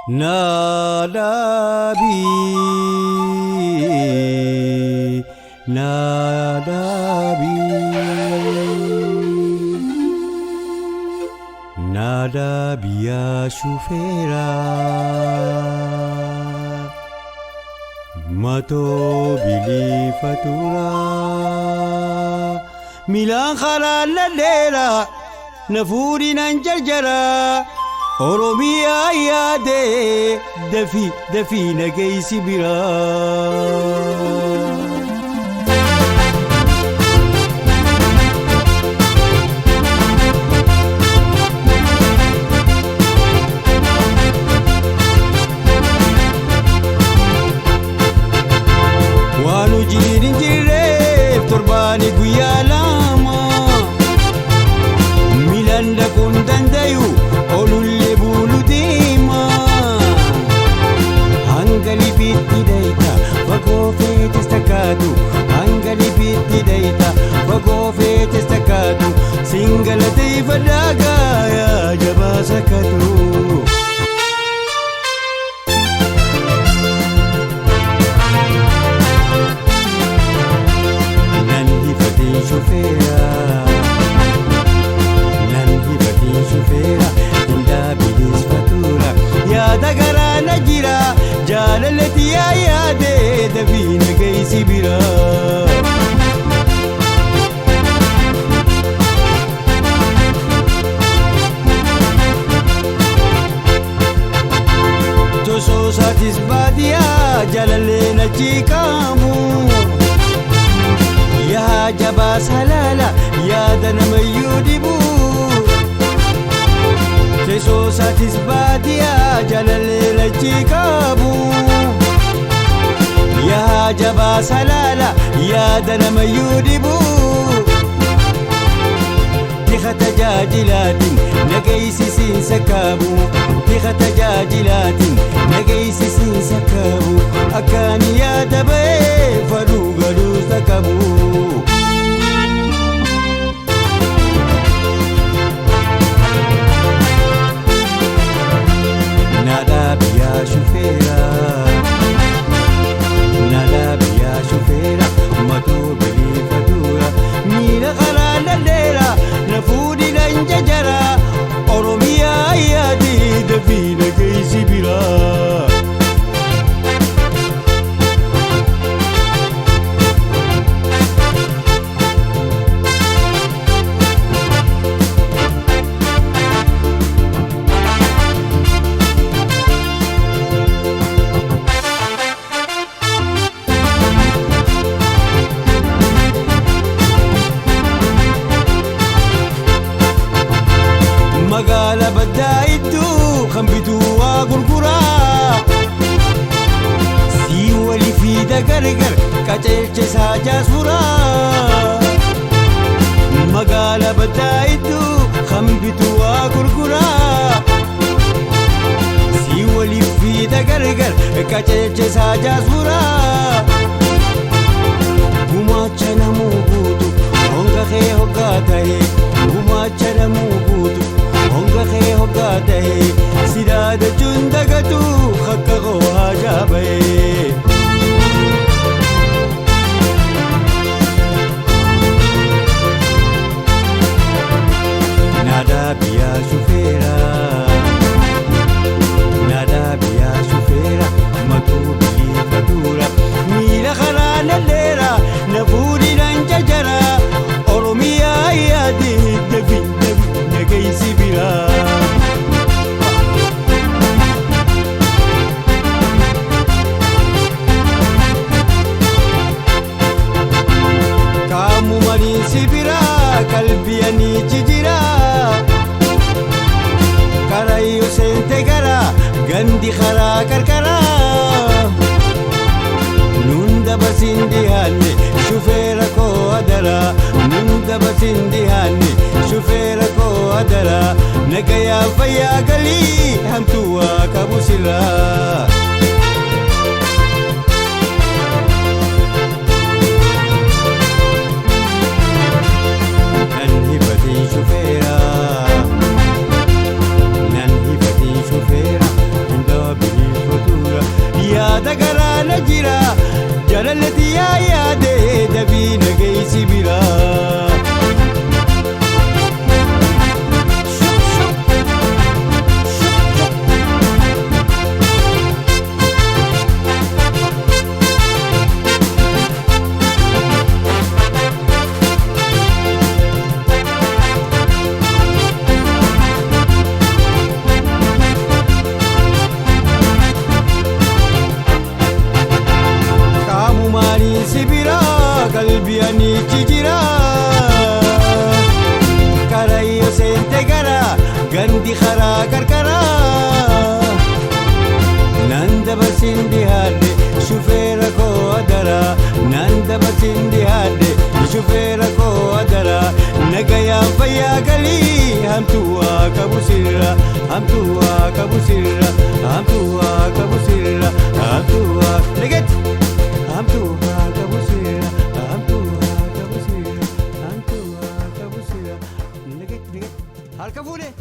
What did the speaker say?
Nadabi, Nadabi, Nadabiya shufera, Mato bili fatura, Milan kharala lera, Nafuri nanjarjara. Oromiyaa yaadee dafii dafii nageessi biraa. Waan hojiin hin jirreef torbaani guyyaa lama miilaan dhaquun dandayu olullee buulu deema. Hanga libiitti dayita fagoo feetes takkaatu hanga libiitti dayita fagoo feetes takkaatu singalateeffadhaa gaayaa jabaa sakkatu. Nan hifatiin shufeera. Nan hifatiin shufeera. Indaa bilis fatura. Yaada garaa na jira. Jaalalati yaa yaadee dafii na geessi bira. Tosoo isaatis baadiyyaa jaalallee achi qaamu. Yaa jabaa salaala yaada namayyuu dhibu. Teessoo isaatis baadiyyaa jaalallee achi qabu. Yaa jabaa salaala yaada namayyuu dhibu. Tiha tajaajilaatiin nageessisiin sakkaabu. Tiha tajaajilaatiin nageessisiin sakkaabu. Akkaan yaada ba'ee faduu galuus qabu. Nadaabiyaa shufeera. Nadaabiyaa shufeera. Matuu bilii fatura. Miila karaa lalleera. Na fuudhi jajara. Oromiyaa yaadee dafii na geessi biraa. Magaala baddaa iddoo kan bituu waa gurguraa. Sii wali fiida gargar qajeelcha isaa jaasfuraa. Magaala baddaa iddoo kan bituu waa gurguraa. Sii wali fiida gargar qajeelcha isaa jaasfuraa. Gumaacha namuu guutu honga kee hoggaa ta'e. Gumaacha namuu guutu honga kee hoggaa ta'e. Sidaadachuun dagatu akka koo haajaa ba'e. Nadaabiyaa shufeera. Nadaabiyaa shufeera. Matuu bilii fatura. Miila karaa lalleera. Na fuudhi jajara. Oromiyaa yaadee dafii dafii na geessi biraa. Qaamumanii si biraa qalbii jijjiira. Karayyoo seente gara gandi karaa qarqaraa. Nun dabarsin dhiyaanne shufeera koo adaraa. Nun dabarsin dhiyaanne shufeera koo adaraa. Nagayaa fayyaa galii hamtuu waa qabu sirraa. Nan hifatiin shufeera. Nan hifatiin shufeera. Indaa Anichi jira. Karayyo seente gara gandi karaa qarqaraa. Nan dabarsin dhiyaadhe shufeera koo adaraa. Nan dabarsin dhiyaadhe shufeera koo adaraa. Nagayaan fayyaa galii hamtuu waa qabu sirra, hamtuu waa qabu sirra, hamtuu waa qabu sirra, hamtuu waa dhageetti, hamtuu waa qabu sirra, hamtuu waa qabu sirra, hamtuu waa qabu sirra, dhageetti dhageetti harka fuudhee.